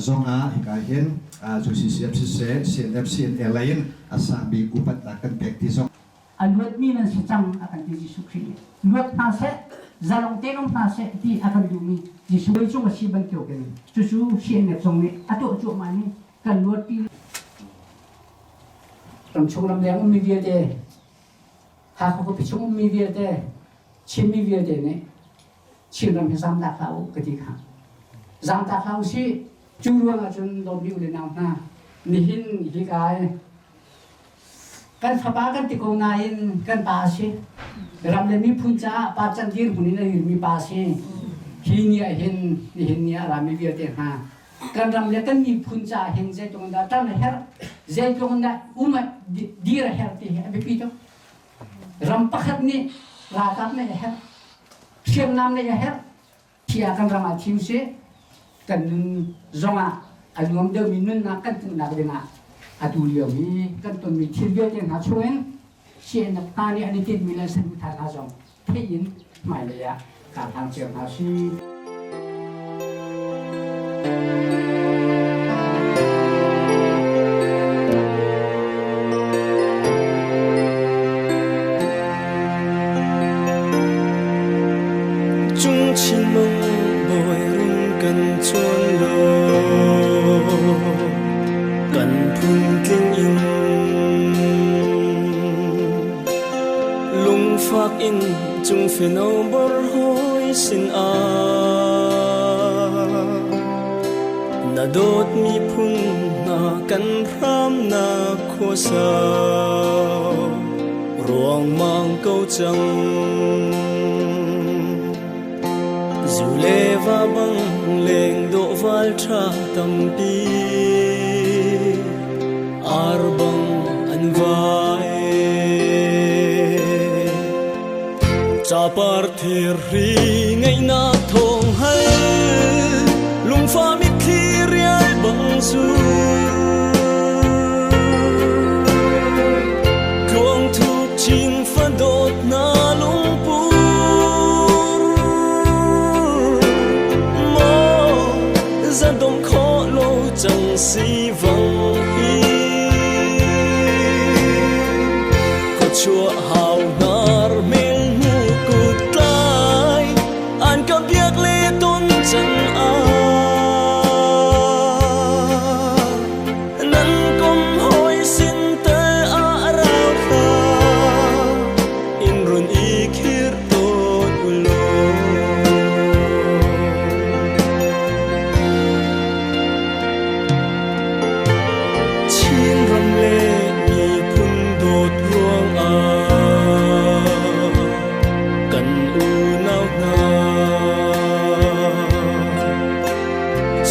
zong ah hika hin UCCF siseh CNF CNA lei in a sang bik upatnak kan pek ti zong A luatmi nan si cang a kan ti Jesuh Khrih nih. Luat hna seh, zalong tein um hna seh ti a kan duhmi Jesuh cung a si bantukin cucu CNF zong nih a tuah cuahmah mi kan luatpi. Ramchung ramleng ummi vialte, Hakha khuapi chung ummi vialte, Chinmi vialte nih Chinram hi zaamtak hlah u ka ti kha. Zaamtak hlah u sih. Cu ruang ah cun dawtmi u le nau hna, nihin hika i kan fapa kan ti ko nain kan pa a si. Ram le miphun caah pa can dirhmun in a dirmi pa a si. Hi ni ah hin nihin ni ah rami vialte hna kan ram le kan miphun caah hin zeitluk in dah ṭan a herh, zeitluk in dah um a dir a herh ti hi a biapi tuk. Ram pakhat nih ralkap neih a herh, hriamnam neih a herh. Thia kan ram ah thim sih, kan nun zongah a nuam deuhmi nunnak kan hmuhnak dingah atu lio i kan tonmi thil vialte hna chungin CNF hna nih an i tinhmi le saduhthah hna zong theih in hmailei ah kaa hlang cio hna sih. Cung chin mong bawi run kan chuan law kan phun tling in lungfak in cung feno bor hoi sin ah na dawt miphun hna kan hram na khuasa ruangmang ko cang zu le va bang leng dawh val tha tampi ar bang an vai Capar thirhri ngaihnak thawng hal lungfa mitthli rial bang sur Tluang thuk chin fa dawt na lungpur Maw zadom khawh lo cang si vang hi Khuachuah hau hnar mel hnu kut tlai an ka biak le ton can ah nan kom hoi sin te ah rau thla in run i khir ton u law. Chinram le miphun dawt ruangah kan unau hna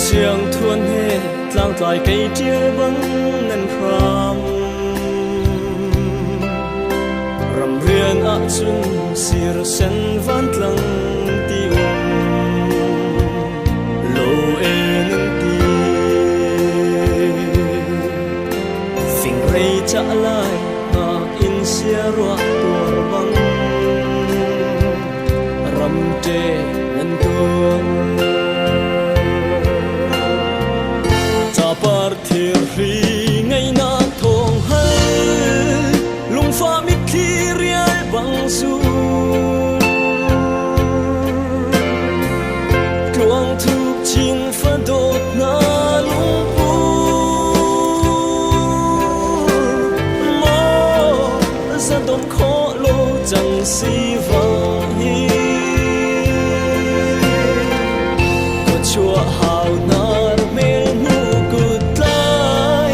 siangthuan he tlangtlai kei ṭial bang nan hram ramrian ahcun sirsen vantlang ti um Lo en an ti Fingrei chah lai hngak in sia ruah tuar bang ramte nan tuar Capar thirhri ngaihnak thawng hal lungfa mitthli rial bang sur Tluang thuk chin fa dawt na lungpur Maw zadon khawh lo cang si vang hi Khuachuah hau nar mel hnu kut tlai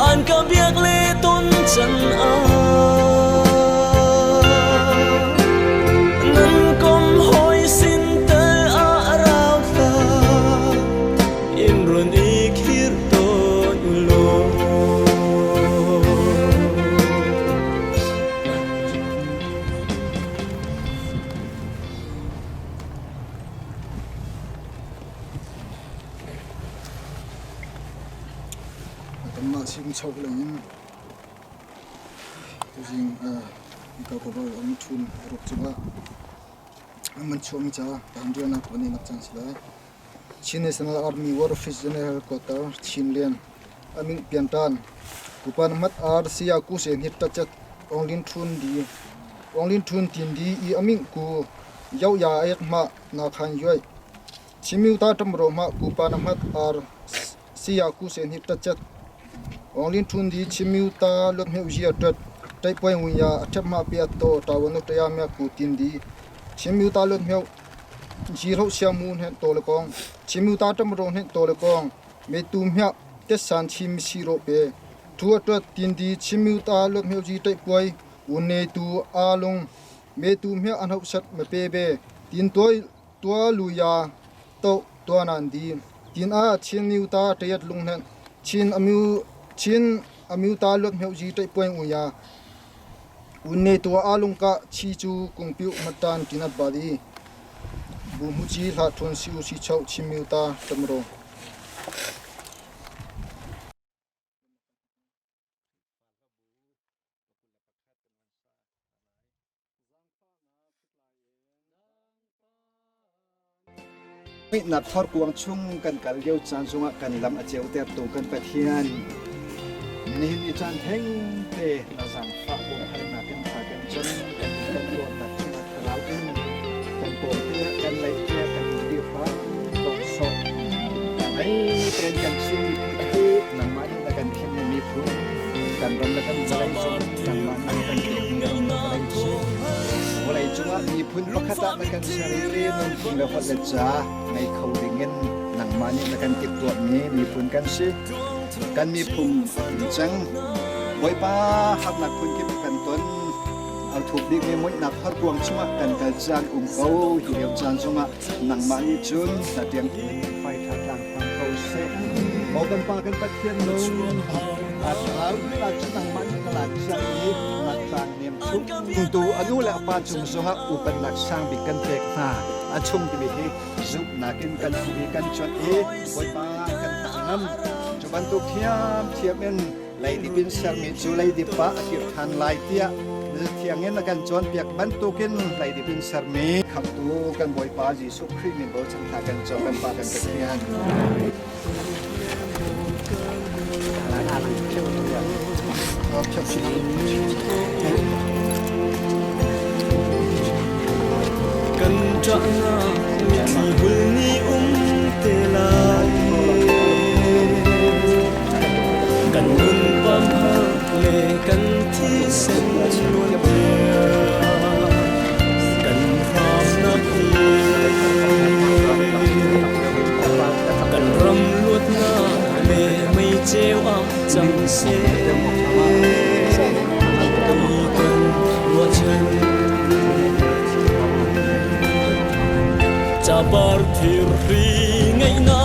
An ka biak le ton can ah Nan kom hoi sin tal ah rau thla in run i khir tawn u law. Kanmah chimchok lengin tuzing hika khuabawi um ṭhun ruk cungah an man chuahmi ca kan riannak tuan nak caan si lai. Chin National Army War Office General Headquarter Chinlian aming piantan kupan mat ar sia ku se nit ta chat onglin thun di onglin thun tin di i aming ku yau ya ek ma na khan yoi chimiu ta tam ro ma kupan mat ar sia ku se nit ta chat onglin thun di chimiu ta lot me ujia tat tai poi ngu ya athep ma pia to tawanu ta ya mya ku tin di chimiu ta lot me Zirho siamu hnen taw le kong, Chimu ta ṭamro hnen taw le kong, Metu hmiah tetsan chim si rawh pe. Thu a ṭuat tindi Chimu ta luat hmeu ji ṭaih puai, Une tu a lung, Metu hmiah an hoh sat ma pe be, Tin tuai tua lu ya toh tua nan di. Tin a Chin miu ta ṭayat lung hnen, Chin amiu Chin amiu ta luat hmeu ji ṭaih puai u ya. Unnetua aa lungkah chi cu kungpiuh hmattan tinat bali. Bu hmuci hlah ṭhun si u si choh chimmiu ta ṭamro. Muihnak thorkuang chung kan kal lio caan zongah kan lam a ceutertu kan Pathian, nihin ni caan thengte na zaangfah bawmhhalnak in thla kan cam, kan kan tuahnak chungah thlarau in kan pawngte ah kan laihte ah kan dirhram tawk sawh. Hei tein kan Chin miphun hi nangmah nih na kan thimmi miphun, kan ram le kan vawlei zong nangmah nih na kan pekmi ram le vawlei si. Vawlei cungah miphun pakhat ah na kan ser i nunphung le holh le ca ngei kho dingin nangmah nih na kan timhtuahmi miphun kan si. Kan miphun a tling cang. Bawipa harnak phunkip kan ton. A thuk bikmi muihnak horkuang chungah kan kal caan um ko. Hi lio caan zongah nangmah nih cun na tiang fai tha tlang hram ko seh. Maw kan Pa kan Pathian nung a thlarau lila cu nangmah nih na lak cang i na tlang nem chung tu a nu le a pa cung zongah upatnak sang bik kan pek hna. A chung timi hi zumhnak in kan hmuh i kan cuanh i Bawipa kan hna ngam. Cu bantuk thiamthiam in leidip in sermi cu leidip ah a kir ṭhan lai tiah thiang in a kan cawnpiak bantukin leidip in sermi Khamhtu kan Bawipa Jesuh Khrih min bochan hna kan cawm kan Pa kan Pathian. Kan ṭahnak mitthli hul nih um te lai. Kan nun pamhak le kan thisen luan kan hramnak hi kan ram luatnak le meiceu ah cang seh ti kan ruahchan. Capar thirhri ngeihnak